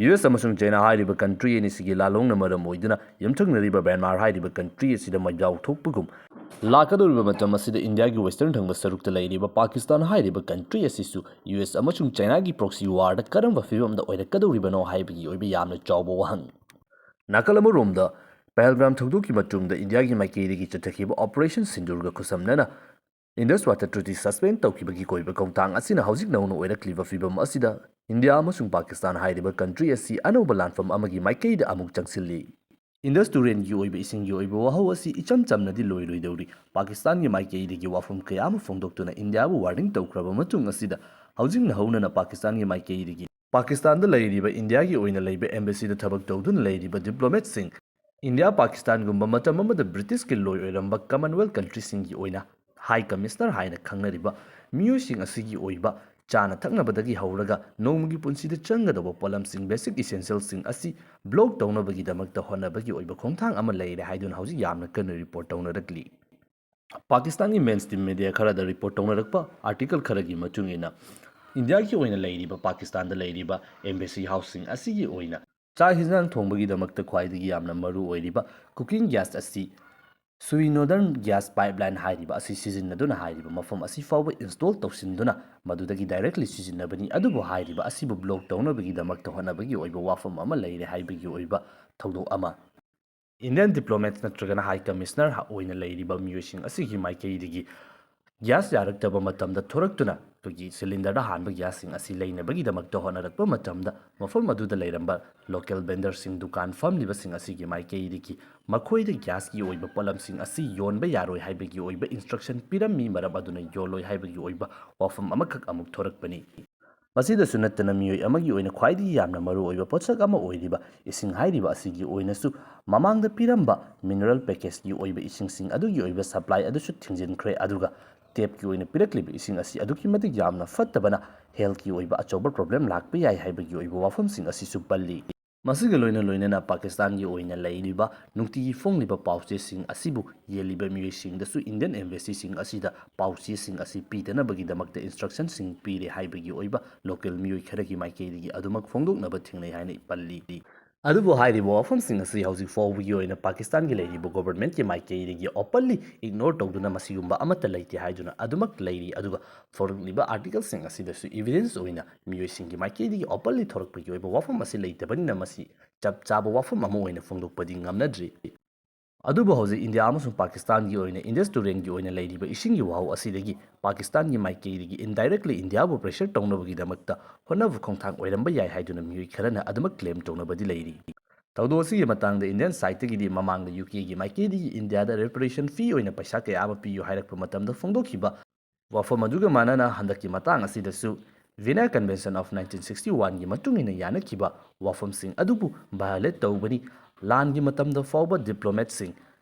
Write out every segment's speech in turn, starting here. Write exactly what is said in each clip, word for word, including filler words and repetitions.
U S ꯑꯃꯁꯨꯡ China ꯍꯥꯏꯔꯤꯕ country ꯑꯅꯤꯁꯤꯒꯤ ꯂꯥꯜꯂꯣꯡꯅ ꯃꯔꯝ ꯑꯣꯏꯗꯨꯅ ꯌꯨꯝꯊꯪꯅꯔꯤꯕ ꯃ꯭ꯌꯥꯟꯃꯥꯔ ꯍꯥꯏꯔꯤꯕ ꯀꯟꯇ꯭ꯔꯤ ꯑꯁꯤꯗ ꯃꯩꯖꯥꯎ ꯊꯣꯛꯄꯒꯨꯝ, ꯂꯥꯛꯀꯗꯧꯔꯤꯕ ꯃꯇꯝ ꯑꯁꯤꯗ ꯏꯟꯗꯤꯌꯥꯒꯤ ꯋꯦꯁꯇꯔꯟ ꯊꯪꯕ ꯁꯔꯨꯛꯇ ꯂꯩꯔꯤꯕ ꯄꯥꯀꯤꯁꯇꯥꯟ ꯍꯥꯏꯔꯤꯕ ꯀꯟꯇ꯭ꯔꯤ ꯑꯁꯤꯁꯨ ꯌꯨ ꯑꯦꯁ ꯑꯃꯁꯨꯡ ꯆꯥꯏꯅꯥꯒꯤ ꯄ꯭ꯔꯣꯛꯁꯤ ꯋꯥꯔꯗ ꯀꯔꯝꯕ ꯐꯤꯕꯝꯗ ꯑꯣꯏꯔꯛꯀꯗꯧꯔꯤꯕꯅꯣ ꯍꯥꯏꯕꯒꯤ ꯑꯣꯏꯕ ꯌꯥꯝꯅ ꯆꯥꯎꯕ ꯋꯥꯍꯪ꯫ ꯅꯥꯀꯜ ꯑꯃꯔꯣꯝꯗ, ꯄꯍꯜꯒ꯭ꯔꯥꯝ ꯊꯧꯗꯣꯛꯀꯤ ꯃꯇꯨꯡꯗ ꯏꯟꯗꯤꯌꯥꯒꯤ ꯃꯥꯏꯀꯩꯗꯒꯤ ꯆꯠꯊꯈꯤꯕ ꯑꯣꯄꯔꯦꯁꯟ ꯁꯤꯟꯗꯨꯔꯒ ꯈꯨꯠꯁꯝꯅꯅ ꯏꯟꯗꯁ ꯋꯥꯇꯔ ꯇ꯭ꯔꯤꯇꯤ ꯁꯁꯄꯦꯟ ꯇꯧꯈꯤꯕꯒꯤ ꯑꯀꯣꯏꯕ ꯈꯣꯡꯊꯥꯡ ꯑꯁꯤꯅ ꯍꯧꯖꯤꯛ ꯅꯧꯅ ꯑꯣꯏꯔꯛꯂꯤꯕ ꯐꯤꯕꯝ ꯑꯁꯤꯗ ꯏꯟꯗꯤꯌꯥ ꯑꯃꯁꯨꯡ ꯄꯥꯀꯤꯁꯇꯥꯟ ꯍꯥꯏꯔꯤꯕ ꯀꯟꯇ꯭ꯔꯤ ꯑꯁꯤ ꯑꯅꯧꯕ ꯂꯥꯟꯐꯝ ꯑꯃꯒꯤ ꯃꯥꯏꯀꯩꯗ ꯑꯃꯨꯛ ꯆꯪꯁꯤꯜꯂꯤ꯫ ꯏꯟꯗꯁ ꯇꯨꯔꯦꯜꯒꯤ ꯑꯣꯏꯕ ꯏꯁꯤꯡꯒꯤ ꯑꯣꯏꯕ ꯋꯥꯍꯧ ꯑꯁꯤ ꯏꯆꯝ ꯆꯝꯅꯗꯤ ꯂꯣꯏꯔꯣꯏꯗꯧꯔꯤ꯫ ꯄꯥꯀꯤꯁꯇꯥꯟꯒꯤ ꯃꯥꯏꯀꯩꯗꯒꯤ ꯋꯥꯐꯝ ꯀꯌꯥ ꯑꯃ ꯐꯣꯡꯗꯣꯛꯇꯨꯅ ꯏꯟꯗꯤꯌꯥꯕꯨ ꯋꯥꯔꯅꯤꯡ ꯇꯧꯈ꯭ꯔꯕ ꯃꯇꯨꯡ ꯑꯁꯤꯗ ꯍꯧꯖꯤꯛ ꯅꯧꯍꯧꯅꯅ ꯄꯥꯀꯤꯁꯇꯥꯟꯒꯤ ꯃꯥꯏꯀꯩꯗꯒꯤ ꯄꯥꯀꯤꯁꯇꯥꯟꯗ ꯂꯩꯔꯤꯕ ꯏꯟꯗꯤꯌꯥꯒꯤ ꯑꯣꯏꯅ ꯂꯩꯕ ꯑꯦꯝꯕꯦꯁꯤꯗ ꯊꯕꯛ ꯇꯧꯗꯨꯅ ꯂꯩꯔꯤꯕ ꯗꯤꯄ꯭ꯂꯣꯃꯦꯠꯁꯤꯡ, ꯏꯟꯗꯤꯌꯥ ꯄꯥꯀꯤꯁꯇꯥꯟꯒꯨꯝꯕ ꯃꯇꯝ ꯑꯃꯗ ꯕ꯭ꯔꯤꯇꯤꯁꯀꯤ ꯂꯣꯏ ꯑꯣꯏꯔꯝꯕ ꯀꯃꯟꯋꯦꯜꯊ ꯀꯟꯇ꯭ꯔꯤꯁꯤꯡꯒꯤ ꯑꯣꯏꯅ ꯍꯥꯏ ꯀꯃꯤꯁꯅꯔ ꯍꯥꯏꯅ ꯈꯪꯅꯔꯤꯕ ꯃꯤꯑꯣꯏꯁꯤꯡ ꯑꯁꯤꯒꯤ ꯑꯣꯏꯕ ꯆꯥꯅ ꯊꯛꯅꯕꯗꯒꯤ ꯍꯧꯔꯒ ꯅꯣꯡꯃꯒꯤ ꯄꯨꯟꯁꯤꯗ ꯆꯪꯒꯗꯧꯕ ꯄꯣꯠꯂꯝꯁꯤꯡ, ꯕꯦꯁꯤꯛ ꯏꯁꯦꯟꯁꯤꯌꯦꯜꯁꯤꯡ ꯑꯁꯤ ꯕ꯭ꯂꯣꯛ ꯇꯧꯅꯕꯒꯤꯗꯃꯛꯇ ꯍꯣꯠꯅꯕꯒꯤ ꯑꯣꯏꯕ ꯈꯣꯡꯊꯥꯡ ꯑꯃ ꯂꯩꯔꯦ ꯍꯥꯏꯗꯨꯅ ꯍꯧꯖꯤꯛ ꯌꯥꯝꯅ ꯀꯟꯅ ꯔꯤꯄꯣꯔꯠ ꯇꯧꯅꯔꯛꯂꯤ꯫ ꯄꯥꯀꯤꯁꯇꯥꯟꯒꯤ ꯃꯦꯟ ꯁ꯭ꯇ꯭ꯔꯤꯝ ꯃꯦꯗꯤꯌꯥ ꯈꯔꯗ ꯔꯤꯄꯣꯔꯠ ꯇꯧꯅꯔꯛꯄ ꯑꯥꯔꯇꯤꯀꯜ ꯈꯔꯒꯤ ꯃꯇꯨꯡ ꯏꯟꯅ, ꯏꯟꯗꯤꯌꯥꯒꯤ ꯑꯣꯏꯅ ꯂꯩꯔꯤꯕ ꯄꯥꯀꯤꯁꯇꯥꯟꯗ ꯂꯩꯔꯤꯕ ꯑꯦꯝꯕꯦꯁꯤ ꯍꯥꯎꯁꯁꯤꯡ ꯑꯁꯤꯒꯤ ꯑꯣꯏꯅ ꯆꯥꯛ ꯍꯤꯟꯖꯥꯡ ꯊꯣꯡꯕꯒꯤꯗꯃꯛꯇ ꯈ꯭ꯋꯥꯏꯗꯒꯤ ꯌꯥꯝꯅ ꯃꯔꯨ ꯑꯣꯏꯔꯤꯕ ꯀꯨꯀꯤꯡ ꯒ꯭ꯌꯥꯁ ꯑꯁꯤ ꯁꯨꯏ ꯅꯣꯔꯗꯔꯟ ꯒ꯭ꯌꯥꯁ ꯄꯥꯏꯞꯂꯥꯏꯟ ꯍꯥꯏꯔꯤꯕ ꯑꯁꯤ ꯁꯤꯖꯤꯟꯅꯗꯨꯅ ꯍꯥꯏꯔꯤꯕ ꯃꯐꯝ ꯑꯁꯤ ꯐꯥꯎꯕ ꯏꯟꯁꯇꯣꯜ ꯇꯧꯁꯤꯟꯗꯨꯅ ꯃꯗꯨꯗꯒꯤ ꯗꯥꯏꯔꯦꯛꯂꯤ ꯁꯤꯖꯤꯟꯅꯕꯅꯤ꯫ ꯑꯗꯨꯕꯨ ꯍꯥꯏꯔꯤꯕ ꯑꯁꯤꯕꯨ ꯕ꯭ꯂꯣꯛ ꯇꯧꯅꯕꯒꯤꯗꯃꯛꯇ ꯍꯣꯠꯅꯕꯒꯤ ꯑꯣꯏꯕ ꯋꯥꯐꯝ ꯑꯃ ꯂꯩꯔꯦ ꯍꯥꯏꯕꯒꯤ ꯑꯣꯏꯕ ꯊꯧꯗꯣꯛ ꯑꯃ꯫ ꯏꯟꯗꯤꯌꯥꯟ ꯗꯤꯄ꯭ꯂꯣꯃꯦꯠꯁ ꯅꯠꯇ꯭ꯔꯒꯅ ꯍꯥꯏ ꯀꯃꯤꯁꯅꯔ ꯑꯣꯏꯅ ꯂꯩꯔꯤꯕ ꯃꯤꯑꯣꯏꯁꯤꯡ ꯑꯁꯤꯒꯤ ꯃꯥꯏꯀꯩꯗꯒꯤ ꯒ꯭ꯌꯥꯁ ꯌꯥꯔꯛꯇꯕ ꯃꯇꯝꯗ ꯊꯣꯔꯛꯇꯨꯅ ꯑꯩꯈꯣꯏꯒꯤ ꯁꯤꯂꯤꯟꯗꯔꯗ ꯍꯥꯟꯕ ꯒ꯭ꯌꯥꯁꯁꯤꯡ ꯑꯁꯤ ꯂꯩꯅꯕꯒꯤꯗꯃꯛꯇ ꯍꯣꯠꯅꯔꯛꯄ ꯃꯇꯝꯗ ꯃꯐꯝ ꯑꯗꯨꯗ ꯂꯩꯔꯝꯕ ꯂꯣꯀꯦꯜ ꯚꯦꯟꯗꯔꯁꯤꯡ, ꯗꯨꯀꯥꯟ ꯐꯝꯂꯤꯕꯁꯤꯡ ꯑꯁꯤꯒꯤ ꯃꯥꯏꯀꯩꯗꯒꯤ ꯃꯈꯣꯏꯗ ꯒ꯭ꯌꯥꯁꯀꯤ ꯑꯣꯏꯕ ꯄꯣꯠꯂꯝꯁꯤꯡ ꯑꯁꯤ ꯌꯣꯟꯕ ꯌꯥꯔꯣꯏ ꯍꯥꯏꯕꯒꯤ ꯑꯣꯏꯕ ꯏꯟꯁꯇ꯭ꯔꯛꯁꯟ ꯄꯤꯔꯝꯃꯤ, ꯃꯔꯝ ꯑꯗꯨꯅ ꯌꯣꯜꯂꯣꯏ ꯍꯥꯏꯕꯒꯤ ꯑꯣꯏꯕ ꯋꯥꯐꯝ ꯑꯃꯈꯛ ꯑꯃꯨꯛ ꯊꯣꯔꯛꯄꯅꯤ꯫ ꯃꯁꯤꯗꯁꯨ ꯅꯠꯇꯅ ꯃꯤꯑꯣꯏ ꯑꯃꯒꯤ ꯑꯣꯏꯅ ꯈ꯭ꯋꯥꯏꯗꯒꯤ ꯌꯥꯝꯅ ꯃꯔꯨꯑꯣꯏꯕ ꯄꯣꯠꯁꯛ ꯑꯃ ꯑꯣꯏꯔꯤꯕ ꯏꯁꯤꯡ ꯍꯥꯏꯔꯤꯕ ꯑꯁꯤꯒꯤ ꯑꯣꯏꯅꯁꯨ ꯃꯃꯥꯡꯗ ꯄꯤꯔꯝꯕ ꯃꯤꯅꯔꯦꯜ ꯄꯦꯀꯦꯖꯀꯤ ꯑꯣꯏꯕ ꯏꯁꯤꯡꯁꯤꯡ ꯑꯗꯨꯒꯤ ꯑꯣꯏꯕ ꯁꯄ꯭ꯂꯥꯏ ꯑꯗꯨꯁꯨ ꯊꯤꯡꯖꯤꯟꯈ꯭ꯔꯦ, ꯑꯗꯨꯒ ꯇꯦꯞꯀꯤ ꯑꯣꯏꯅ ꯄꯤꯔꯛꯂꯤꯕ ꯏꯁꯤꯡ ꯑꯁꯤ ꯑꯗꯨꯛꯀꯤ ꯃꯇꯤꯛ ꯌꯥꯝꯅ ꯐꯠꯇꯕꯅ ꯍꯦꯜꯊꯀꯤ ꯑꯣꯏꯕ ꯑꯆꯧꯕ ꯄ꯭ꯔꯣꯕ꯭ꯂꯦꯝ ꯂꯥꯛꯄ ꯌꯥꯏ ꯍꯥꯏꯕꯒꯤ ꯑꯣꯏꯕ ꯋꯥꯐꯝꯁꯤꯡ ꯑꯁꯤꯁꯨ ꯄꯜꯂꯤ꯫ ꯃꯁꯤꯒ ꯂꯣꯏꯅ ꯂꯣꯏꯅꯅ ꯄꯥꯀꯤꯁꯇꯥꯟꯒꯤ ꯑꯣꯏꯅ ꯂꯩꯔꯤꯕ ꯅꯨꯡꯇꯤꯒꯤ ꯐꯣꯡꯂꯤꯕ ꯄꯥꯎꯆꯦꯁꯤꯡ ꯑꯁꯤꯕꯨ ꯌꯦꯜꯂꯤꯕ ꯃꯤꯑꯣꯏꯁꯤꯡꯗꯁꯨ Indian Embassyꯁꯤꯡ ꯑꯁꯤꯗ ꯄꯥꯎꯆꯦꯁꯤꯡ ꯑꯁꯤ ꯄꯤꯗꯅꯕꯒꯤꯗꯃꯛꯇ instructionꯁꯤꯡ ꯄꯤꯔꯦ ꯍꯥꯏꯕꯒꯤ ꯑꯣꯏꯕ local ꯃꯤꯑꯣꯏ ꯈꯔꯒꯤ ꯃꯥꯏꯀꯩꯗꯒꯤ ꯑꯗꯨꯃꯛ ꯐꯣꯡꯗꯣꯛꯅꯕ ꯊꯦꯡꯅꯩ ꯍꯥꯏꯅ ꯄꯜꯂꯤ꯫ ꯑꯗꯨꯕꯨ ꯍꯥꯏꯔꯤꯕ ꯋꯥꯐꯝꯁꯤꯡ ꯑꯁꯤ ꯍꯧꯖꯤꯛ ꯐꯥꯎꯕꯒꯤ ꯑꯣꯏꯅ ꯄꯥꯀꯤꯁꯇꯥꯟꯒꯤ ꯂꯩꯔꯤꯕ governmentꯀꯤ ꯃꯥꯏꯀꯩꯗꯒꯤ openly ignore ꯇꯧꯗꯨꯅ ꯃꯁꯤꯒꯨꯝꯕ ꯑꯃꯠꯇ ꯂꯩꯇꯦ ꯍꯥꯏꯗꯨꯅ ꯑꯗꯨꯃꯛ ꯂꯩꯔꯤ꯫ ꯑꯗꯨꯒ ꯐꯣꯡꯂꯛꯂꯤꯕ articleꯁꯤꯡ ꯑꯁꯤꯗꯁꯨ evidence ꯑꯣꯏꯅ ꯃꯤꯑꯣꯏꯁꯤꯡꯒꯤ ꯃꯥꯏꯀꯩꯗꯒꯤ openly ꯊꯣꯔꯛꯄꯒꯤ ꯑꯣꯏꯕ ꯋꯥꯐꯝ ꯑꯁꯤ ꯂꯩꯇꯕꯅꯤꯅ ꯃꯁꯤ ꯆꯞ ꯆꯥꯕ ꯋꯥꯐꯝ ꯑꯃ ꯑꯣꯏꯅ ꯐꯣꯡꯗꯣꯛꯄꯗꯤ ꯉꯝꯅꯗ꯭ꯔꯤ꯫ ꯑꯗꯨꯕꯨ ꯍꯧꯖꯤꯛ ꯏꯟꯗꯤꯌꯥ ꯑꯃꯁꯨꯡ ꯄꯥꯀꯤꯁꯇꯥꯟꯒꯤ ꯑꯣꯏꯅ Indus Turnꯒꯤ ꯑꯣꯏꯅ ꯂꯩꯔꯤꯕ ꯏꯁꯤꯡꯒꯤ ꯋꯥꯍꯧ ꯑꯁꯤꯗꯒꯤ ꯄꯥꯀꯤꯁꯇꯥꯟꯒꯤ ꯃꯥꯏꯀꯩꯗꯒꯤ indirectly ꯏꯟꯗꯤꯌꯥꯕꯨ pressure ꯇꯧꯅꯕꯒꯤꯗꯃꯛꯇ ꯍꯣꯠꯅꯕ ꯈꯣꯡꯊꯥꯡ ꯑꯣꯏꯔꯝꯕ ꯌꯥꯏ ꯍꯥꯏꯗꯨꯅ ꯃꯤꯑꯣꯏ ꯈꯔꯅ ꯑꯗꯨꯃꯛ claim ꯇꯧꯅꯕꯗꯤ ꯂꯩꯔꯤ꯫ ꯊꯧꯗꯣꯛ ꯑꯁꯤꯒꯤ ꯃꯇꯥꯡꯗ Indian sideꯇꯒꯤꯗꯤ ꯃꯃꯥꯡꯗ UKꯒꯤ ꯃꯥꯏꯀꯩꯗꯒꯤ ꯏꯟꯗꯤꯌꯥꯗ reparation fee ꯑꯣꯏꯅ ꯄꯩꯁꯥ ꯀꯌꯥ ꯑꯃ ꯄꯤꯌꯨ ꯍꯥꯏꯔꯛꯄ ꯃꯇꯝꯗ ꯐꯣꯡꯗꯣꯛꯈꯤꯕ ꯋꯥꯐꯝ ꯑꯗꯨꯒ ꯃꯥꯟꯅꯅ ꯍꯟꯗꯛꯀꯤ ꯃꯇꯥꯡ ꯑꯁꯤꯗꯁꯨ Vienna Convention of nineteen sixty oneꯒꯤ ꯃꯇꯨꯡ ꯏꯟꯅ ꯌꯥꯅꯈꯤꯕ ꯋꯥꯐꯝꯁꯤꯡ ꯑꯗꯨꯕꯨ violate ꯇꯧꯕꯅꯤ꯫ ꯂꯥꯟꯒꯤ ꯃꯇꯝꯗ ꯐꯥꯎꯕ diplomatꯁꯤꯡ,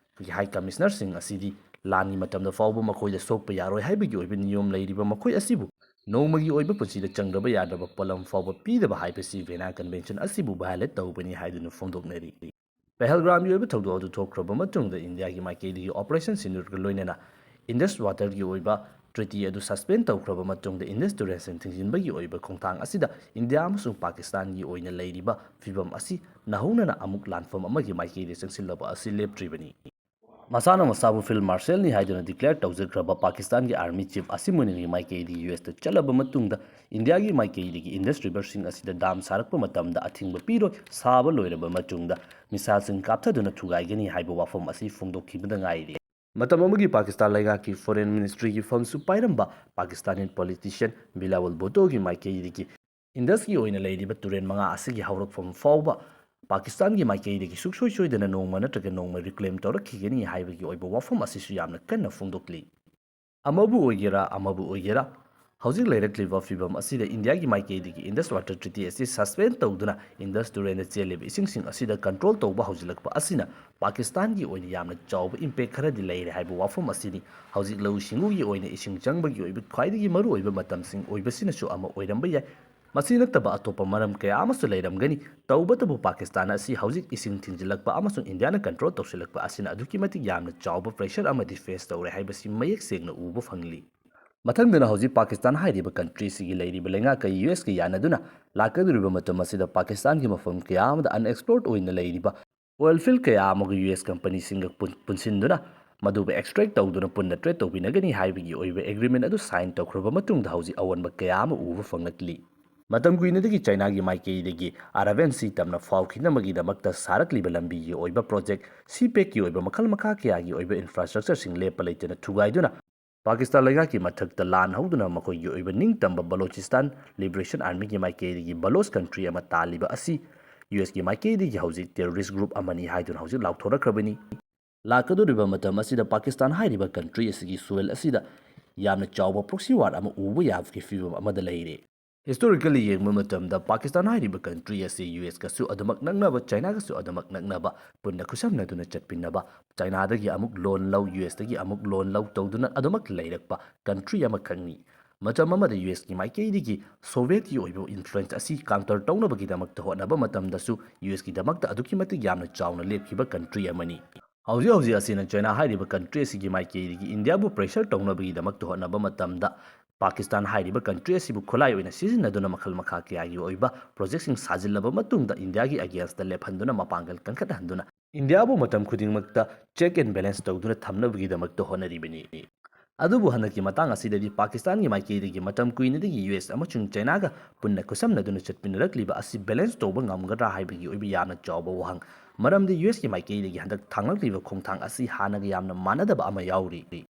high commissionerꯁꯤꯡ ꯑꯁꯤꯗꯤ ꯂꯥꯟꯒꯤ ꯃꯇꯝꯗ ꯐꯥꯎꯕ ꯃꯈꯣꯏꯗ ꯁꯣꯛꯄ ꯌꯥꯔꯣꯏ ꯍꯥꯏꯕꯒꯤ ꯑꯣꯏꯕ ꯅꯤꯌꯣꯝ ꯂꯩꯔꯤꯕ ꯃꯈꯣꯏ ꯑꯁꯤꯕꯨ ꯅꯣꯡꯃꯒꯤ ꯑꯣꯏꯕ ꯄꯨꯟꯁꯤꯗ ꯆꯪꯗ꯭ꯔꯕ ꯌꯥꯗ꯭ꯔꯕ ꯄꯣꯠꯂꯝ ꯐꯥꯎꯕ ꯄꯤꯗꯕ ꯍꯥꯏꯕꯁꯤ Vienna Convention ꯑꯁꯤꯕꯨ violate ꯇꯧꯕꯅꯤ ꯍꯥꯏꯗꯨꯅ ꯐꯣꯡꯗꯣꯛꯅꯔꯤ꯫ ꯄꯍꯜꯒꯥꯝꯒꯤ ꯑꯣꯏꯕ ꯊꯧꯗꯣꯛ ꯑꯗꯨ ꯊꯣꯛꯈ꯭ꯔꯕ ꯃꯇꯨꯡꯗ ꯏꯟꯗꯤꯌꯥꯒꯤ ꯃꯥꯏꯀꯩꯗꯒꯤ Operation Sindoorꯒ ꯂꯣꯏꯅꯅ Indus Waterꯒꯤ ꯑꯣꯏꯕ treaty ꯑꯗꯨ suspend ꯇꯧꯈ꯭ꯔꯕ ꯃꯇꯨꯡꯗ Indus Turnꯁꯤꯡ ꯊꯤꯡꯖꯤꯟꯕꯒꯤ ꯑꯣꯏꯕ ꯈꯣꯡꯊꯥꯡ ꯑꯁꯤꯗ ꯏꯟꯗꯤꯌꯥ ꯑꯃꯁꯨꯡ ꯄꯥꯀꯤꯁꯇꯥꯟꯒꯤ ꯑꯣꯏꯅ ꯂꯩꯔꯤꯕ ꯐꯤꯚꯝ ꯑꯁꯤ ꯅꯧꯍꯧꯅꯅ ꯑꯃꯨꯛ ꯂꯥꯟꯐꯝ ꯑꯃꯒꯤ ꯃꯥꯏꯀꯩꯗ ꯆꯪꯁꯤꯜꯂꯕ ꯑꯁꯤ ꯂꯦꯞꯇ꯭ꯔꯤꯕꯅꯤ꯫ ꯃꯁꯥꯅ ꯃꯁꯥꯕꯨ field marshalꯅꯤ ꯍꯥꯏꯗꯨꯅ declare ꯇꯧꯖꯈ꯭ꯔꯕ ꯄꯥꯀꯤꯁꯇꯥꯟꯒꯤ army chief ꯑꯁꯤꯝ ꯃꯨꯅꯤꯔꯒꯤ ꯃꯥꯏꯀꯩꯗꯒꯤ USꯇ ꯆꯠꯂꯕ ꯃꯇꯨꯡꯗ ꯏꯟꯗꯤꯌꯥꯒꯤ ꯃꯥꯏꯀꯩꯗꯒꯤ Indus Riverꯁꯤꯡ ꯑꯁꯤꯗ dam ꯁꯥꯔꯛꯄ ꯃꯇꯝꯗ ꯑꯊꯤꯡꯕ ꯄꯤꯔꯣꯏ, ꯁꯥꯕ ꯂꯣꯏꯔꯕ ꯃꯇꯨꯡꯗ missileꯁꯤꯡ ꯀꯥꯞꯊꯗꯨꯅ ꯊꯨꯒꯥꯏꯒꯅꯤ ꯍꯥꯏꯕ ꯋꯥꯐꯝ ꯑꯁꯤ ꯐꯣꯡꯗꯣꯛꯈꯤꯕꯗ ꯉꯥꯏꯔꯤ꯫ ꯃꯇꯝ ꯑꯃꯒꯤ ꯄꯥꯀꯤꯁꯇꯥꯟ ꯂꯩꯉꯥꯛꯀꯤ foreign ministryꯒꯤ ꯐꯝꯁꯨ ꯄꯥꯏꯔꯝꯕ ꯄꯥꯀꯤꯁꯇꯥꯅꯤ politician ꯕꯤꯂꯥꯋꯜ ꯚꯨꯠꯇꯣꯒꯤ ꯃꯥꯏꯀꯩꯗꯒꯤ Indusꯀꯤ ꯑꯣꯏꯅ ꯂꯩꯔꯤꯕ ꯇꯨꯔꯦꯜ ꯃꯉꯥ ꯑꯁꯤꯒꯤ ꯍꯧꯔꯛꯐꯝ ꯐꯥꯎꯕ ꯄꯥꯀꯤꯁꯇꯥꯟꯒꯤ ꯃꯥꯏꯀꯩꯗꯒꯤ ꯁꯨꯡꯁꯣꯏ ꯁꯣꯏꯗꯅ ꯅꯣꯡꯃ ꯅꯠꯇ꯭ꯔꯒ ꯅꯣꯡꯃ reclaim ꯇꯧꯔꯛꯈꯤꯒꯅꯤ ꯍꯥꯏꯕꯒꯤ ꯑꯣꯏꯕ ꯋꯥꯐꯝ ꯑꯁꯤꯁꯨ ꯌꯥꯝꯅ ꯀꯟꯅ ꯐꯣꯡꯗꯣꯛꯂꯤ꯫ ꯑꯃꯕꯨ ꯑꯣꯏꯒꯦꯔꯥ, ꯑꯃꯕꯨ ꯑꯣꯏꯒꯦꯔꯥ, ꯍꯧꯖꯤꯛ ꯂꯩꯔꯛꯂꯤꯕ ꯐꯤꯚꯝ ꯑꯁꯤꯗ ꯏꯟꯗꯤꯌꯥꯒꯤ ꯃꯥꯏꯀꯩꯗꯒꯤ Indus Water Treaty ꯑꯁꯤ suspend ꯇꯧꯗꯨꯅ Indus Turnꯗ ꯆꯦꯜꯂꯤꯕ ꯏꯁꯤꯡꯁꯤꯡ ꯑꯁꯤꯗ control ꯇꯧꯕ ꯍꯧꯖꯤꯜꯂꯛꯄ ꯑꯁꯤꯅ ꯄꯥꯀꯤꯁꯇꯥꯟꯒꯤ ꯑꯣꯏꯅ ꯌꯥꯝꯅ ꯆꯥꯎꯕ impact ꯈꯔꯗꯤ ꯂꯩꯔꯦ ꯍꯥꯏꯕ ꯋꯥꯐꯝ ꯑꯁꯤꯅꯤ꯫ ꯍꯧꯖꯤꯛ ꯂꯧꯎ ꯁꯤꯡꯎꯒꯤ ꯑꯣꯏꯅ ꯏꯁꯤꯡ ꯆꯪꯕꯒꯤ ꯑꯣꯏꯕ ꯈ꯭ꯋꯥꯏꯗꯒꯤ ꯃꯔꯨꯑꯣꯏꯕ ꯃꯇꯝꯁꯤꯡ ꯑꯣꯏꯕꯁꯤꯅꯁꯨ ꯑꯃ ꯑꯣꯏꯔꯝꯕ ꯌꯥꯏ꯫ ꯃꯁꯤ ꯅꯠꯇꯕ ꯑꯇꯣꯞꯄ ꯃꯔꯝ ꯀꯌꯥ ꯑꯃꯁꯨ ꯂꯩꯔꯝꯒꯅꯤ꯫ ꯇꯧꯕꯇꯕꯨ ꯄꯥꯀꯤꯁꯇꯥꯟ ꯑꯁꯤ ꯍꯧꯖꯤꯛ ꯏꯁꯤꯡ ꯊꯤꯡꯖꯤꯜꯂꯛꯄ ꯑꯃꯁꯨꯡ ꯏꯟꯗꯤꯌꯥꯅ ꯀꯟꯇ꯭ꯔꯣꯜ ꯇꯧꯁꯤꯜꯂꯛꯄ ꯑꯁꯤꯅ ꯑꯗꯨꯛꯀꯤ ꯃꯇꯤꯛ ꯌꯥꯝꯅ ꯆꯥꯎꯕ ꯄ꯭ꯔꯦꯁꯔ ꯑꯃꯗꯤ ꯐꯦꯁ ꯇꯧꯔꯦ ꯍꯥꯏꯕꯁꯤ ꯃꯌꯦꯛ ꯁꯦꯡꯅ ꯎꯕ ꯐꯪꯂꯤ꯫ ꯃꯊꯪꯗꯅ ꯍꯧꯖꯤꯛ ꯄꯥꯀꯤꯁꯇꯥꯟ ꯍꯥꯏꯔꯤꯕ ꯀꯟꯇ꯭ꯔꯤ ꯑꯁꯤꯒꯤ ꯂꯩꯔꯤꯕ ꯂꯩꯉꯥꯛꯀ ꯌꯨ ꯑꯦꯁꯀ ꯌꯥꯅꯗꯨꯅ ꯂꯥꯛꯀꯗꯧꯔꯤꯕ ꯃꯇꯝ ꯑꯁꯤꯗ ꯄꯥꯀꯤꯁꯇꯥꯟꯒꯤ ꯃꯐꯝ ꯀꯌꯥ ꯑꯃꯗ ꯑꯟꯑꯦꯛꯁꯄ꯭ꯂꯣꯔꯗ ꯑꯣꯏꯅ ꯂꯩꯔꯤꯕ ꯑꯣꯏꯜ ꯐꯤꯜ ꯀꯌꯥ ꯑꯃꯒ ꯌꯨ ꯑꯦꯁ ꯀꯝꯄꯅꯤꯁꯤꯡꯒ ꯄꯨꯟ-, ꯄꯨꯟꯁꯤꯟꯗꯨꯅ ꯃꯗꯨꯕꯨ ꯑꯦꯛꯁꯇ꯭ꯔꯦꯛ ꯇꯧꯗꯨꯅ ꯄꯨꯟꯅ ꯇ꯭ꯔꯦꯗ ꯇꯧꯃꯤꯟꯅꯒꯅꯤ ꯍꯥꯏꯕꯒꯤ ꯑꯣꯏꯕ ꯑꯦꯒ꯭ꯔꯤꯃꯦꯟ ꯑꯗꯨ ꯁꯥꯏꯟ ꯇꯧꯈ꯭ꯔꯕ ꯃꯇꯨꯡꯗ ꯍꯧꯖꯤꯛ ꯑꯑꯣꯟꯕ ꯀꯌꯥ ꯑꯃ ꯎꯕ ꯐꯪꯂꯛꯂꯤ꯫ ꯃꯇꯝ ꯀꯨꯏꯅꯗꯒꯤ ꯆꯥꯏꯅꯥꯒꯤ ꯃꯥꯏꯀꯩꯗꯒꯤ ꯑꯔꯥꯕꯤꯌꯟ ꯁꯤ ꯇꯝꯅ ꯐꯥꯎꯈꯤꯅꯕꯒꯤꯗꯃꯛꯇ ꯁꯥꯔꯛꯂꯤꯕ ꯂꯝꯕꯤꯒꯤ ꯑꯣꯏꯕ ꯄ꯭ꯔꯣꯖꯦꯛ, ꯁꯤ ꯄꯦꯛꯀꯤ ꯑꯣꯏꯕ ꯃꯈꯜ ꯃꯈꯥ ꯀꯌꯥꯒꯤ ꯑꯣꯏꯕ ꯏꯟꯐ꯭ꯔꯥꯁ꯭ꯇ꯭ꯔꯛꯆꯔꯁꯤꯡ ꯂꯦꯞꯄ ꯂꯩꯇꯅ ꯊꯨꯒꯥꯏꯗꯨꯅ ꯄꯥꯀꯤꯁꯇꯥꯟ ꯂꯩꯉꯥꯛꯀꯤ ꯃꯊꯛꯇ ꯂꯥꯟ ꯍꯧꯗꯨꯅ ꯃꯈꯣꯏꯒꯤ ꯑꯣꯏꯕ ꯅꯤꯡꯇꯝꯕ ꯕꯂꯣꯆꯤꯁꯇꯥꯟ ꯂꯤꯕꯔꯦꯁꯟ ꯑꯥꯔꯃꯤꯒꯤ ꯃꯥꯏꯀꯩꯗꯒꯤ ꯕꯂꯣꯆ ꯀꯟꯇ꯭ꯔꯤ ꯑꯃ ꯇꯥꯜꯂꯤꯕ ꯑꯁꯤ ꯌꯨ ꯑꯦꯁꯀꯤ ꯃꯥꯏꯀꯩꯗꯒꯤ ꯍꯧꯖꯤꯛ ꯇꯦꯔꯣꯔꯤꯁ ꯒ꯭ꯔꯨꯞ ꯑꯃꯅꯤ ꯍꯥꯏꯗꯨꯅ ꯍꯧꯖꯤꯛ ꯂꯥꯎꯊꯣꯔꯛꯈ꯭ꯔꯕꯅꯤ꯫ ꯂꯥꯛꯀꯗꯧꯔꯤꯕ ꯃꯇꯝ ꯑꯁꯤꯗ ꯄꯥꯀꯤꯁꯇꯥꯟ ꯍꯥꯏꯔꯤꯕ ꯀꯟꯇ꯭ꯔꯤ ꯑꯁꯤꯒꯤ ꯁꯣꯏꯜ ꯑꯁꯤꯗ ꯌꯥꯝꯅ ꯆꯥꯎꯕ ꯄ꯭ꯔꯣꯛꯁꯤ ꯋꯥꯔ ꯑꯃ ꯎꯕ ꯌꯥꯕꯒꯤ ꯐꯤꯕꯝ ꯑꯃꯗ ꯂꯩꯔꯦ꯫ ꯍꯤꯁꯇꯣꯔꯤꯀꯦꯜꯂꯤ ꯌꯦꯡꯕ ꯃꯇꯝꯗ ꯄꯥꯀꯤꯁꯇꯥꯟ ꯍꯥꯏꯔꯤꯕ ꯀꯟꯇ꯭ꯔꯤ ꯑꯁꯤ ꯌꯨ ꯑꯦꯁꯀꯁꯨ ꯑꯗꯨꯃꯛ ꯅꯛꯅꯕ, ꯆꯥꯏꯅꯥꯒꯁꯨ ꯑꯗꯨꯃꯛ ꯅꯛꯅꯕ, ꯄꯨꯟꯅ ꯈꯨꯠꯁꯝꯅꯗꯨꯅ ꯆꯠꯃꯤꯟꯅꯕ, ꯆꯥꯏꯅꯥꯗꯒꯤ ꯑꯃꯨꯛ ꯂꯣꯟ ꯂꯧ, ꯌꯨ ꯑꯦꯁꯇꯒꯤ ꯑꯃꯨꯛ ꯂꯣꯟ ꯂꯧ ꯇꯧꯗꯨꯅ ꯑꯗꯨꯃꯛ ꯂꯩꯔꯛꯄ ꯀꯟꯇ꯭ꯔꯤ ꯑꯃꯈꯛꯅꯤ꯫ ꯃꯇꯝ ꯑꯃꯗ ꯌꯨ ꯑꯦꯁꯀꯤ ꯃꯥꯏꯀꯩꯗꯒꯤ ꯁꯣꯚꯤꯌꯦꯠꯀꯤ ꯑꯣꯏꯕ ꯏꯟꯐ꯭ꯂꯨꯌꯦꯟꯁ ꯑꯁꯤ ꯀꯥꯎꯟꯇꯔ ꯇꯧꯅꯕꯒꯤꯗꯃꯛꯇ ꯍꯣꯠꯅꯕ ꯃꯇꯝꯗꯁꯨ ꯌꯨ ꯑꯦꯁꯀꯤꯗꯃꯛꯇ ꯑꯗꯨꯛꯀꯤ ꯃꯇꯤꯛ ꯌꯥꯝꯅ ꯆꯥꯎꯅ ꯂꯦꯞꯈꯤꯕ ꯀꯟꯇ꯭ꯔꯤ ꯑꯃꯅꯤ꯫ ꯍꯧꯖꯤꯛ ꯍꯧꯖꯤꯛ ꯑꯁꯤꯅ ꯆꯥꯏꯅꯥ ꯍꯥꯏꯔꯤꯕ ꯀꯟꯇ꯭ꯔꯤ ꯑꯁꯤꯒꯤ ꯃꯥꯏꯀꯩꯗꯒꯤ ꯏꯟꯗꯤꯌꯥꯕꯨ ꯄ꯭ꯔꯦꯁꯔ ꯇꯧꯅꯕꯒꯤꯗꯃꯛꯇ ꯍꯣꯠꯅꯕ ꯃꯇꯝꯗ ꯄꯥꯀꯤꯁꯇꯥꯟ ꯍꯥꯏꯔꯤꯕ ꯀꯟꯇ꯭ꯔꯤ ꯑꯁꯤꯕꯨ ꯈꯨꯠꯂꯥꯏ ꯑꯣꯏꯅ ꯁꯤꯖꯤꯟꯅꯗꯨꯅ ꯃꯈꯜ ꯃꯈꯥ ꯀꯌꯥꯒꯤ ꯑꯣꯏꯕ ꯄ꯭ꯔꯣꯖꯦꯛꯁꯤꯡ ꯁꯥꯖꯤꯜꯂꯕ ꯃꯇꯨꯡꯗ ꯏꯟꯗꯤꯌꯥꯒꯤ ꯑꯒꯦꯟꯁꯇ ꯂꯦꯞꯍꯟꯗꯨꯅ ꯃꯄꯥꯡꯒꯜ ꯀꯟꯈꯠꯍꯟꯗꯨꯅ ꯏꯟꯗꯤꯌꯥꯕꯨ ꯃꯇꯝ ꯈꯨꯗꯤꯡꯃꯛꯇ ꯆꯦꯛ ꯑꯦꯟ ꯕꯦꯂꯦꯟꯁ ꯇꯧꯗꯨꯅ ꯊꯝꯅꯕꯒꯤꯗꯃꯛꯇ ꯍꯣꯠꯅꯔꯤꯕꯅꯤ꯫ ꯑꯗꯨꯕꯨ ꯍꯟꯗꯛꯀꯤ ꯃꯇꯥꯡ ꯑꯁꯤꯗꯗꯤ ꯄꯥꯀꯤꯁꯇꯥꯟꯒꯤ ꯃꯥꯏꯀꯩꯗꯒꯤ ꯃꯇꯝ ꯀꯨꯏꯅꯗꯒꯤ ꯌꯨ ꯑꯦꯁ ꯑꯃꯁꯨꯡ ꯆꯥꯏꯅꯥꯒ ꯄꯨꯟꯅ ꯈꯨꯠꯁꯝꯅꯗꯨꯅ ꯆꯠꯃꯤꯟꯅꯔꯛꯂꯤꯕ ꯑꯁꯤ ꯕꯦꯂꯦꯟꯁ ꯇꯧꯕ ꯉꯝꯒꯗ꯭ꯔꯥ ꯍꯥꯏꯕꯒꯤ ꯑꯣꯏꯕ ꯌꯥꯝꯅ ꯆꯥꯎꯕ ꯋꯥꯍꯪ꯫ ꯃꯔꯝꯗꯤ ꯌꯨ ꯑꯦꯁꯀꯤ ꯃꯥꯏꯀꯩꯗꯒꯤ ꯍꯟꯗꯛ ꯊꯥꯡꯂꯛꯂꯤꯕ ꯈꯣꯡꯊꯥꯡ ꯑꯁꯤ ꯍꯥꯟꯅꯒ ꯌꯥꯝꯅ ꯃꯥꯟꯅꯗꯕ ꯑꯃ ꯌꯥꯎꯔꯤ꯫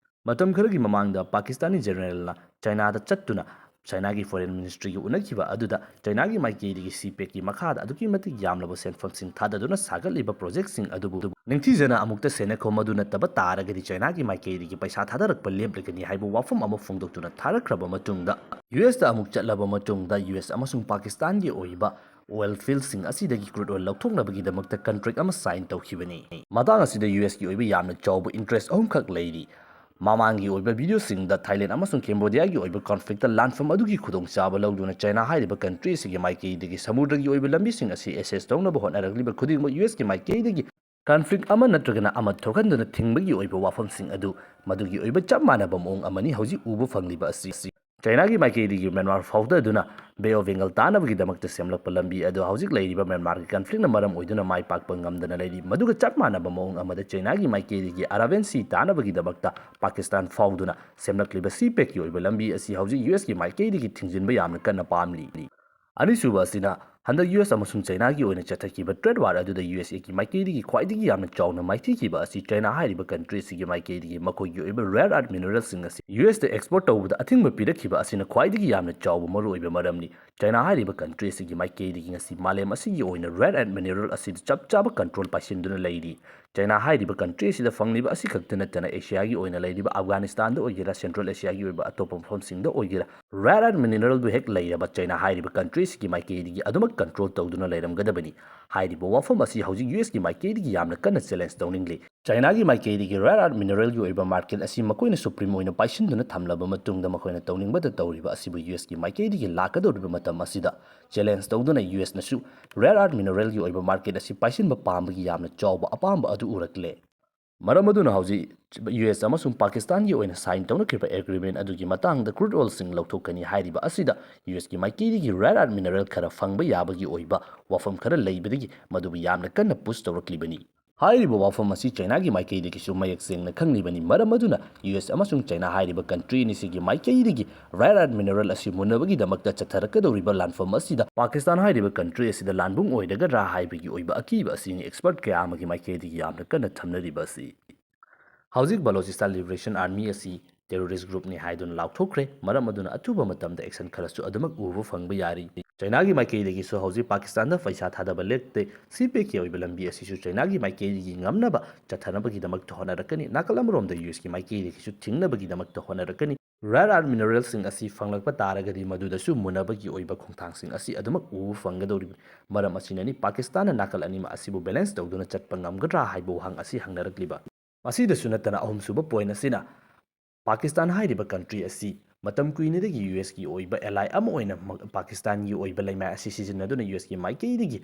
ꯃꯇꯝ ꯈꯔꯒꯤ ꯃꯃꯥꯡꯗ ꯄꯥꯀꯤꯁꯇꯥꯅꯤ ꯖꯦꯅꯔꯦꯜꯅ ꯆꯥꯏꯅꯥꯗ ꯆꯠꯇꯨꯅ ꯆꯥꯏꯅꯥꯒꯤ ꯐꯣꯔꯦꯟ ꯃꯤꯅꯤꯁꯇ꯭ꯔꯤꯒ ꯎꯅꯈꯤꯕ ꯑꯗꯨꯗ ꯆꯥꯏꯅꯥꯒꯤ ꯃꯥꯏꯀꯩꯗꯒꯤ ꯁꯤ ꯄꯦꯛꯀꯤ ꯃꯈꯥꯗ ꯑꯗꯨꯛꯀꯤ ꯃꯇꯤꯛ ꯌꯥꯝꯂꯕ ꯁꯦꯟꯐꯝꯁꯤꯡ ꯊꯥꯗꯗꯨꯅ ꯁꯥꯒꯠꯂꯤꯕ ꯄ꯭ꯔꯣꯖꯦꯛꯁꯤꯡ ꯑꯗꯨꯕꯨ ꯅꯤꯡꯊꯤꯖꯅ ꯑꯃꯨꯛꯇ ꯁꯦꯟꯅꯈꯣ, ꯃꯗꯨ ꯅꯠꯇꯕ ꯇꯥꯔꯒꯗꯤ ꯆꯥꯏꯅꯥꯒꯤ ꯃꯥꯏꯀꯩꯗꯒꯤ ꯄꯩꯁꯥ ꯊꯥꯗꯔꯛꯄ ꯂꯦꯞꯂꯒꯅꯤ ꯍꯥꯏꯕ ꯋꯥꯐꯝ ꯑꯃ ꯐꯣꯡꯗꯣꯛꯇꯨꯅ ꯊꯥꯔꯛꯈ꯭ꯔꯕ ꯃꯇꯨꯡꯗ, ꯌꯨ ꯑꯦꯁꯇ ꯑꯃꯨꯛ ꯆꯠꯂꯕ ꯃꯇꯨꯡꯗ ꯌꯨ ꯑꯦꯁ ꯑꯃꯁꯨꯡ ꯄꯥꯀꯤꯁꯇꯥꯟꯒꯤ ꯑꯣꯏꯕ ꯑꯣꯏꯜ ꯐꯤꯜꯁꯤꯡ ꯑꯁꯤꯗꯒꯤ ꯀ꯭ꯔꯨꯗ ꯑꯣꯏꯜ ꯂꯧꯊꯣꯛꯅꯕꯒꯤꯗꯃꯛꯇ ꯀꯟꯇ꯭ꯔꯦꯛ ꯑꯃ ꯁꯥꯏꯟ ꯇꯧꯈꯤꯕꯅꯤ꯫ ꯃꯇꯥꯡ ꯑꯁꯤꯗ ꯌꯨ ꯑꯦꯁꯀꯤ ꯑꯣꯏꯕ ꯌꯥꯝꯅ ꯆꯥꯎꯕ ꯏꯟꯇꯔꯦꯁ ꯑꯍꯨꯝꯈꯛ ꯂꯩꯔꯤ꯫ ꯃꯃꯥꯡꯒꯤ ꯑꯣꯏꯕ ꯚꯤꯗꯤꯑꯣꯁꯤꯡꯗ ꯊꯥꯏꯂꯦꯟ ꯑꯃꯁꯨꯡ ꯀꯦꯝꯕꯣꯗꯤꯌꯥꯒꯤ ꯑꯣꯏꯕ ꯀꯟꯐ꯭ꯂꯤꯛꯇ ꯂꯥꯟꯐꯝ ꯑꯗꯨꯒꯤ ꯈꯨꯗꯣꯡꯆꯥꯕ ꯂꯧꯗꯨꯅ ꯆꯥꯏꯅꯥ ꯍꯥꯏꯔꯤꯕ ꯀꯟꯇ꯭ꯔꯤ ꯑꯁꯤꯒꯤ ꯃꯥꯏꯀꯩꯗꯒꯤ ꯁꯃꯨꯗ꯭ꯔꯒꯤ ꯑꯣꯏꯕ ꯂꯝꯕꯤꯁꯤꯡ ꯑꯁꯤ ꯑꯦꯁꯦꯁ ꯇꯧꯅꯕ ꯍꯣꯠꯅꯔꯛꯂꯤꯕ ꯈꯨꯗꯤꯡꯃꯛ ꯌꯨ ꯑꯦꯁꯀꯤ ꯃꯥꯏꯀꯩꯗꯒꯤ ꯀꯟꯐ꯭ꯂꯤꯛ ꯑꯃ ꯅꯠꯇ꯭ꯔꯒꯅ ꯑꯃ ꯊꯣꯛꯍꯟꯗꯨꯅ ꯊꯤꯡꯕꯒꯤ ꯑꯣꯏꯕ ꯋꯥꯐꯝꯁꯤꯡ ꯑꯗꯨ ꯃꯗꯨꯒꯤ ꯑꯣꯏꯕ ꯆꯞ ꯃꯥꯟꯅꯕ ꯃꯑꯣꯡ ꯑꯃꯅꯤ ꯍꯧꯖꯤꯛ ꯎꯕ ꯐꯪꯂꯤꯕ ꯑꯁꯤ꯫ ꯆꯥꯏꯅꯥꯒꯤ ꯃꯥꯏꯀꯩꯗꯒꯤ ꯃ꯭ꯌꯥꯟꯃꯥꯔ ꯐꯥꯎꯗꯗꯨꯅ ꯕꯦ ꯑꯣꯐ ꯕꯦꯡꯒꯜ ꯇꯥꯅꯕꯒꯤꯗꯃꯛꯇ ꯁꯦꯝꯂꯛꯄ ꯂꯝꯕꯤ ꯑꯗꯨ ꯍꯧꯖꯤꯛ ꯂꯩꯔꯤꯕ ꯃ꯭ꯌꯥꯟꯃꯥꯔꯒꯤ ꯀꯟꯐ꯭ꯂꯤꯛꯅ ꯃꯔꯝ ꯑꯣꯏꯗꯨꯅ ꯃꯥꯏ ꯄꯥꯛꯄ ꯉꯝꯗꯅ ꯂꯩꯔꯤ꯫ ꯃꯗꯨꯒ ꯆꯞ ꯃꯥꯟꯅꯕ ꯃꯑꯣꯡ ꯑꯃꯗ ꯆꯥꯏꯅꯥꯒꯤ ꯃꯥꯏꯀꯩꯗꯒꯤ ꯑꯔꯥꯕꯤꯌꯟ ꯁꯤ ꯇꯥꯅꯕꯒꯤꯗꯃꯛꯇ ꯄꯥꯀꯤꯁꯇꯥꯟ ꯐꯥꯎꯗꯨꯅ ꯁꯦꯝꯂꯛꯂꯤꯕ ꯁꯤ ꯄꯦꯛꯀꯤ ꯑꯣꯏꯕ ꯂꯝꯕꯤ ꯑꯁꯤ ꯍꯧꯖꯤꯛ ꯌꯨ ꯑꯦꯁꯀꯤ ꯃꯥꯏꯀꯩꯗꯒꯤ ꯊꯤꯡꯖꯤꯟꯕ ꯌꯥꯝꯅ ꯀꯟꯅ ꯄꯥꯝꯂꯤ꯫ ꯑꯅꯤꯁꯨꯕ ꯑꯁꯤꯅ ꯍꯟꯗꯛ ꯌꯨ ꯑꯦꯁ ꯑꯃꯁꯨꯡ ꯆꯥꯏꯅꯥꯒꯤ ꯑꯣꯏꯅ ꯆꯠꯊꯈꯤꯕ ꯇ꯭ꯔꯦꯗ ꯋꯥꯔ ꯑꯗꯨꯗ ꯌꯨ ꯑꯦꯁ ꯑꯦꯒꯤ ꯃꯥꯏꯀꯩꯗꯒꯤ ꯈ꯭ꯋꯥꯏꯗꯒꯤ ꯌꯥꯝꯅ ꯆꯥꯎꯅ ꯃꯥꯏꯊꯤꯈꯤꯕ ꯑꯁꯤ ꯆꯥꯏꯅꯥ ꯍꯥꯏꯔꯤꯕ ꯀꯟꯇ꯭ꯔꯤ ꯑꯁꯤꯒꯤ ꯃꯥꯏꯀꯩꯗꯒꯤ ꯃꯈꯣꯏꯒꯤ ꯑꯣꯏꯕ ꯔꯦꯌꯔ ꯑꯔꯊ ꯃꯤꯅꯔꯦꯜꯁꯤꯡ ꯑꯁꯤ ꯌꯨ ꯑꯦꯁꯇ ꯑꯦꯛꯁꯄꯣꯔꯠ ꯇꯧꯕꯗ ꯑꯊꯤꯡꯕ ꯄꯤꯔꯛꯈꯤꯕ ꯑꯁꯤꯅ ꯈ꯭ꯋꯥꯏꯗꯒꯤ ꯌꯥꯝꯅ ꯆꯥꯎꯕ ꯃꯔꯨꯑꯣꯏꯕ ꯃꯔꯝꯅꯤ꯫ ꯆꯥꯏꯅꯥ ꯍꯥꯏꯔꯤꯕ ꯀꯟꯇ꯭ꯔꯤ ꯑꯁꯤꯒꯤ ꯃꯥꯏꯀꯩꯗꯒꯤ ꯉꯁꯤ ꯃꯥꯂꯦꯝ ꯑꯁꯤꯒꯤ ꯑꯣꯏꯅ ꯔꯦꯌꯔ ꯑꯔꯊ ꯃꯤꯅꯔꯦꯜ ꯑꯁꯤꯗ ꯆꯞ ꯆꯥꯕ ꯀꯟꯇ꯭ꯔꯣꯜ ꯄꯥꯏꯁꯤꯟꯗꯨꯅ ꯂꯩꯔꯤ꯫ ꯆꯥꯏꯅꯥ ꯍꯥꯏꯔꯤꯕ ꯀꯟꯇ꯭ꯔꯤ ꯑꯁꯤꯗ ꯐꯪꯂꯤꯕ ꯑꯁꯤ ꯈꯛꯇ ꯅꯠꯇꯅ ꯑꯦꯁꯤꯌꯥꯒꯤ ꯑꯣꯏꯅ ꯂꯩꯔꯤꯕ ꯑꯐꯒꯥꯅꯤꯁꯇꯥꯟꯗ ꯑꯣꯏꯒꯦꯔꯥ, ꯁꯦꯟꯇ꯭ꯔꯦꯜ ꯑꯦꯁꯤꯌꯥꯒꯤ ꯑꯣꯏꯕ ꯑꯇꯣꯞꯄ ꯃꯐꯝꯁꯤꯡꯗ ꯑꯣꯏꯒꯦꯔꯥ, ꯔꯦꯌꯔ ꯑꯔꯊ ꯃꯤꯅꯔꯦꯜꯕꯨ ꯍꯦꯛ ꯂꯩꯔꯕ ꯆꯥꯏꯅꯥ ꯍꯥꯏꯔꯤꯕ ꯀꯟꯇ꯭ꯔꯤ ꯑꯁꯤꯒꯤ ꯃꯥꯏꯀꯩꯗꯒꯤ ꯑꯗꯨꯃꯛ ꯀꯟꯇ꯭ꯔꯣꯜ ꯇꯧꯗꯨꯅ ꯂꯩꯔꯝꯒꯗꯕꯅꯤ꯫ ꯍꯥꯏꯔꯤꯕ ꯋꯥꯐꯝ ꯑꯁꯤ ꯍꯧꯖꯤꯛ ꯌꯨ ꯑꯦꯁꯀꯤ ꯃꯥꯏꯀꯩꯗꯒꯤ ꯌꯥꯝꯅ ꯀꯟꯅ ꯆꯦꯂꯦꯟꯖ ꯇꯧꯅꯤꯡꯂꯤ꯫ ꯆꯥꯏꯅꯥꯒꯤ ꯃꯥꯏꯀꯩꯗꯒꯤ ꯔꯦꯌꯔ ꯑꯔꯊ ꯃꯤꯅꯔꯦꯜꯒꯤ ꯑꯣꯏꯕ ꯃꯥꯔꯀꯦꯠ ꯑꯁꯤ ꯃꯈꯣꯏꯅ ꯁꯨꯄ꯭ꯔꯤꯝ ꯑꯣꯏꯅ ꯄꯥꯏꯁꯤꯟꯗꯨꯅ ꯊꯝꯂꯕ ꯃꯇꯨꯡꯗ ꯃꯈꯣꯏꯅ ꯇꯧꯅꯤꯡꯕꯗ ꯇꯧꯔꯤꯕ ꯑꯁꯤꯕꯨ ꯌꯨ ꯑꯦꯁꯀꯤ ꯃꯥꯏꯀꯩꯗꯒꯤ ꯂꯥꯛꯀꯗꯧꯔꯤꯕ ꯃꯇꯝ ꯑꯁꯤꯗ ꯆꯦꯂꯦꯟꯖ ꯇꯧꯗꯨꯅ ꯌꯨ ꯑꯦꯁꯅꯁꯨ ꯔꯦꯌꯔ ꯑꯔꯊ ꯃꯤꯅꯔꯦꯜꯒꯤ ꯑꯣꯏꯕ ꯃꯥꯔꯀꯦꯠ ꯑꯁꯤ ꯄꯥꯏꯁꯤꯟꯕ ꯄꯥꯝꯕꯒꯤ ꯌꯥꯝꯅ ꯆꯥꯎꯕ ꯑꯄꯥꯝꯕ ꯑꯗꯨ ꯎꯔꯛꯂꯦ꯫ ꯃꯔꯝ ꯑꯗꯨꯅ ꯍꯧꯖꯤꯛ ꯌꯨ ꯑꯦꯁ ꯑꯃꯁꯨꯡ ꯄꯥꯀꯤꯁꯇꯥꯟꯒꯤ ꯑꯣꯏꯅ ꯁꯥꯏꯟ ꯇꯧꯅꯈꯤꯕ ꯑꯦꯒ꯭ꯔꯤꯃꯦꯟ ꯑꯗꯨꯒꯤ ꯃꯇꯥꯡꯗ ꯀ꯭ꯔꯨꯗ ꯑꯣꯏꯜꯁꯤꯡ ꯂꯧꯊꯣꯛꯀꯅꯤ ꯍꯥꯏꯔꯤꯕ ꯑꯁꯤꯗ ꯌꯨ ꯑꯦꯁꯀꯤ ꯃꯥꯏꯀꯩꯗꯒꯤ ꯔꯦꯌꯔ ꯑꯔꯊ ꯃꯤꯅꯔꯦꯜ ꯈꯔ ꯐꯪꯕ ꯌꯥꯕꯒꯤ ꯑꯣꯏꯕ ꯋꯥꯐꯝ ꯈꯔ ꯂꯩꯕꯗꯒꯤ ꯃꯗꯨꯕꯨ ꯌꯥꯝꯅ ꯀꯟꯅ ꯄꯨꯁ ꯇꯧꯔꯛꯂꯤꯕꯅꯤ꯫ ꯍꯥꯏꯔꯤꯕ ꯋꯥꯐꯝ ꯑꯁꯤ ꯆꯥꯏꯅꯥꯒꯤ ꯃꯥꯏꯀꯩꯗꯒꯤꯁꯨ ꯃꯌꯦꯛ ꯁꯦꯡꯅ ꯈꯪꯂꯤꯕꯅꯤ꯫ ꯃꯔꯝ ꯑꯗꯨꯅ ꯌꯨ ꯑꯦꯁ ꯑꯃꯁꯨꯡ ꯆꯥꯏꯅꯥ ꯍꯥꯏꯔꯤꯕ ꯀꯟꯇ꯭ꯔꯤ ꯑꯅꯤꯁꯤꯒꯤ ꯃꯥꯏꯀꯩꯗꯒꯤ ꯔꯦꯌꯔ ꯑꯔꯊ ꯃꯤꯅꯔꯦꯜ ꯑꯁꯤ ꯃꯨꯟꯅꯕꯒꯤꯗꯃꯛꯇ ꯆꯠꯊꯔꯛꯀꯗꯧꯔꯤꯕ ꯂꯥꯟꯐꯝ ꯑꯁꯤꯗ ꯄꯥꯀꯤꯁꯇꯥꯟ ꯍꯥꯏꯔꯤꯕ ꯀꯟꯇ꯭ꯔꯤ ꯑꯁꯤꯗ ꯂꯥꯟꯕꯨꯡ ꯑꯣꯏꯔꯒꯗ꯭ꯔꯥ ꯍꯥꯏꯕꯒꯤ ꯑꯣꯏꯕ ꯑꯀꯤꯕ ꯑꯁꯤꯅꯤ ꯑꯦꯛꯁꯄꯔꯠ ꯀꯌꯥ ꯑꯃꯒꯤ ꯃꯥꯏꯀꯩꯗꯒꯤ ꯌꯥꯝꯅ ꯀꯟꯅ ꯊꯝꯅꯔꯤꯕ ꯑꯁꯤ꯫ ꯍꯧꯖꯤꯛ ꯕꯂꯣꯆꯤꯁꯇꯥꯟ ꯂꯤꯕꯔꯦꯁꯟ ꯑꯥꯔꯃꯤ ꯑꯁꯤ ꯇꯦꯔꯣꯔꯤꯁ ꯒ꯭ꯔꯨꯞꯅꯤ ꯍꯥꯏꯗꯨꯅ ꯂꯥꯎꯊꯣꯛꯈ꯭ꯔꯦ꯫ ꯃꯔꯝ ꯑꯗꯨꯅ ꯑꯊꯨꯕ ꯃꯇꯝꯗ ꯑꯦꯛꯁꯟ ꯈꯔꯁꯨ ꯑꯗꯨꯃꯛ ꯎꯕ ꯐꯪꯕ ꯌꯥꯔꯤ꯫ ꯆꯥꯏꯅꯥꯒꯤ ꯃꯥꯏꯀꯩꯗꯒꯤꯁꯨ ꯍꯧꯖꯤꯛ ꯄꯥꯀꯤꯁꯇꯥꯟꯗ ꯄꯩꯁꯥ ꯊꯥꯗꯕ ꯂꯦꯞꯇꯦ꯫ ꯁꯤ ꯄꯦꯛꯀꯤ ꯑꯣꯏꯕ ꯂꯝꯕꯤ ꯑꯁꯤꯁꯨ ꯆꯥꯏꯅꯥꯒꯤ ꯃꯥꯏꯀꯩꯗꯒꯤ ꯉꯝꯅꯕ ꯆꯠꯊꯅꯕꯒꯤꯗꯃꯛꯇ ꯍꯣꯠꯅꯔꯛꯀꯅꯤ꯫ ꯅꯥꯀꯜ ꯑꯃꯔꯣꯝꯗ ꯌꯨ ꯑꯦꯁꯀꯤ ꯃꯥꯏꯀꯩꯗꯒꯤꯁꯨ ꯊꯤꯡꯅꯕꯒꯤꯗꯃꯛꯇ ꯍꯣꯠꯅꯔꯛꯀꯅꯤ꯫ ꯔꯦꯌꯔ ꯑꯔꯊ ꯃꯤꯅꯔꯦꯜꯁꯤꯡ ꯑꯁꯤ ꯐꯪꯂꯛꯄ ꯇꯥꯔꯒꯗꯤ ꯃꯗꯨꯗꯁꯨ ꯃꯨꯟꯅꯕꯒꯤ ꯑꯣꯏꯕ ꯈꯣꯡꯊꯥꯡꯁꯤꯡ ꯑꯁꯤ ꯑꯗꯨꯃꯛ ꯎꯕ ꯐꯪꯒꯗꯧꯔꯤꯕꯅꯤ꯫ ꯃꯔꯝ ꯑꯁꯤꯅꯅꯤ ꯄꯥꯀꯤꯁꯇꯥꯟꯅ ꯅꯥꯀꯜ ꯑꯅꯤꯃꯛ ꯑꯁꯤꯕꯨ ꯕꯦꯂꯦꯟꯁ ꯇꯧꯗꯨꯅ ꯆꯠꯄ ꯉꯝꯒꯗ꯭ꯔꯥ ꯍꯥꯏꯕ ꯋꯥꯍꯪ ꯑꯁꯤ ꯍꯪꯅꯔꯛꯂꯤꯕ꯫ ꯃꯁꯤꯗꯁꯨ ꯅꯠꯇꯅ ꯑꯍꯨꯝꯁꯨꯕ ꯄꯣꯏꯟ ꯑꯁꯤꯅ ꯄꯥꯀꯤꯁꯇꯥꯟ ꯍꯥꯏꯔꯤꯕ country ꯑꯁꯤ ꯃꯇꯝ ꯀꯨꯏꯅꯗꯒꯤ ꯌꯨ ꯑꯦꯁꯀꯤ ꯑꯣꯏꯕ ally ꯑꯃ ꯑꯣꯏꯅ ꯃ-, ꯄꯥꯀꯤꯁꯇꯥꯟꯒꯤ ꯑꯣꯏꯕ ꯂꯩꯃꯥꯏ ꯑꯁꯤ ꯁꯤꯖꯤꯟꯅꯗꯨꯅ ꯌꯨ ꯑꯦꯁꯀꯤ ꯃꯥꯏꯀꯩꯗꯒꯤ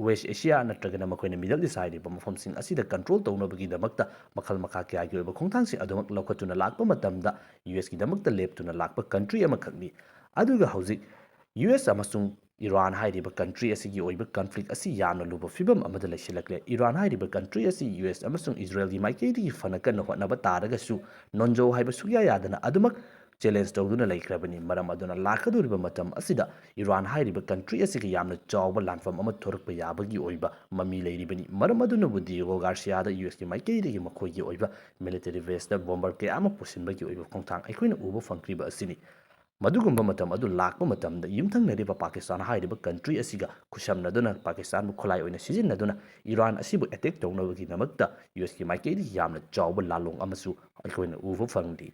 West Asia ꯅꯠꯇ꯭ꯔꯒꯅ ꯃꯈꯣꯏꯅ Middle East ꯍꯥꯏꯔꯤꯕ ꯃꯐꯝꯁꯤꯡ ꯑꯁꯤꯗ control ꯇꯧꯅꯕꯒꯤꯗꯃꯛꯇ ꯃꯈꯜ ꯃꯈꯥ ꯀꯌꯥꯒꯤ ꯑꯣꯏꯕ ꯈꯣꯡꯊꯥꯡꯁꯤꯡ ꯑꯗꯨꯃꯛ ꯂꯧꯈꯠꯇꯨꯅ ꯂꯥꯛꯄ ꯃꯇꯝꯗ ꯌꯨ ꯑꯦꯁꯀꯤꯗꯃꯛꯇ ꯂꯦꯞꯇꯨꯅ ꯂꯥꯛꯄ country ꯑꯃꯈꯛꯅꯤ꯫ ꯑꯗꯨꯒ ꯍꯧꯖꯤꯛ ꯌꯨ ꯑꯦꯁ ꯑꯃꯁꯨꯡ ꯏꯔꯥꯟ ꯍꯥꯏꯔꯤꯕ country ꯑꯁꯤꯒꯤ ꯑꯣꯏꯕ conflict ꯑꯁꯤ ꯌꯥꯝꯅ ꯂꯨꯕ ꯐꯤꯕꯝ ꯑꯃꯗ ꯂꯩꯁꯤꯜꯂꯛꯂꯦ꯫ ꯏꯔꯥꯟ ꯍꯥꯏꯔꯤꯕ country ꯑꯁꯤ ꯌꯨ ꯑꯦꯁ ꯑꯃꯁꯨꯡ ꯏꯖꯔꯦꯜꯒꯤ ꯃꯥꯏꯀꯩꯗꯒꯤ ꯐꯅ ꯀꯟꯅ ꯍꯣꯠꯅꯕ ꯇꯥꯔꯒꯁꯨ ꯅꯣꯟꯖꯧ ꯍꯥꯏꯕ ꯁꯨꯛꯌꯥ ꯌꯥꯗꯅ ꯑꯗꯨꯃꯛ challenge ꯇꯧꯗꯨꯅ ꯂꯩꯈ꯭ꯔꯕꯅꯤ꯫ ꯃꯔꯝ ꯑꯗꯨꯅ ꯂꯥꯛꯀꯗꯧꯔꯤꯕ ꯃꯇꯝ ꯑꯁꯤꯗ ꯏꯔꯥꯟ ꯍꯥꯏꯔꯤꯕ country ꯑꯁꯤꯒ ꯌꯥꯝꯅ ꯆꯥꯎꯕ ꯂꯥꯟꯐꯝ ꯑꯃ ꯊꯣꯔꯛꯄ ꯌꯥꯕꯒꯤ ꯑꯣꯏꯕ ꯃꯃꯤ ꯂꯩꯔꯤꯕꯅꯤ꯫ ꯃꯔꯝ ꯑꯗꯨꯅꯕꯨ ꯗꯤꯌꯦꯒꯣ ꯒꯥꯔꯁꯤꯌꯥꯗ ꯌꯨ ꯑꯦꯁꯀꯤ ꯃꯥꯏꯀꯩꯗꯒꯤ ꯃꯈꯣꯏꯒꯤ ꯑꯣꯏꯕ military baseꯇ bomber ꯀꯌꯥ ꯑꯃ ꯄꯨꯁꯤꯟꯕꯒꯤ ꯑꯣꯏꯕ ꯈꯣꯡꯊꯥꯡ ꯑꯩꯈꯣꯏꯅ ꯎꯕ ꯐꯪꯈ꯭ꯔꯤꯕ ꯑꯁꯤꯅꯤ꯫ ꯃꯗꯨꯒꯨꯝꯕ ꯃꯇꯝ ꯑꯗꯨ ꯂꯥꯛꯄ ꯃꯇꯝꯗ ꯌꯨꯝꯊꯪꯅꯔꯤꯕ ꯄꯥꯀꯤꯁꯇꯥꯟ ꯍꯥꯏꯔꯤꯕ country ꯑꯁꯤꯒ ꯈꯨꯠꯁꯝꯅꯗꯨꯅ ꯄꯥꯀꯤꯁꯇꯥꯟꯕꯨ ꯈꯨꯠꯂꯥꯏ ꯑꯣꯏꯅ ꯁꯤꯖꯤꯟꯅꯗꯨꯅ ꯏꯔꯥꯟ ꯑꯁꯤꯕꯨ attack ꯇꯧꯅꯕꯒꯤꯗꯃꯛꯇ ꯌꯨ ꯑꯦꯁꯀꯤ ꯃꯥꯏꯀꯩꯗꯒꯤ ꯌꯥꯝꯅ ꯆꯥꯎꯕ ꯂꯥꯜꯂꯣꯡ ꯑꯃꯁꯨ ꯑꯩꯈꯣꯏꯅ ꯎꯕ ꯐꯪꯂꯤ꯫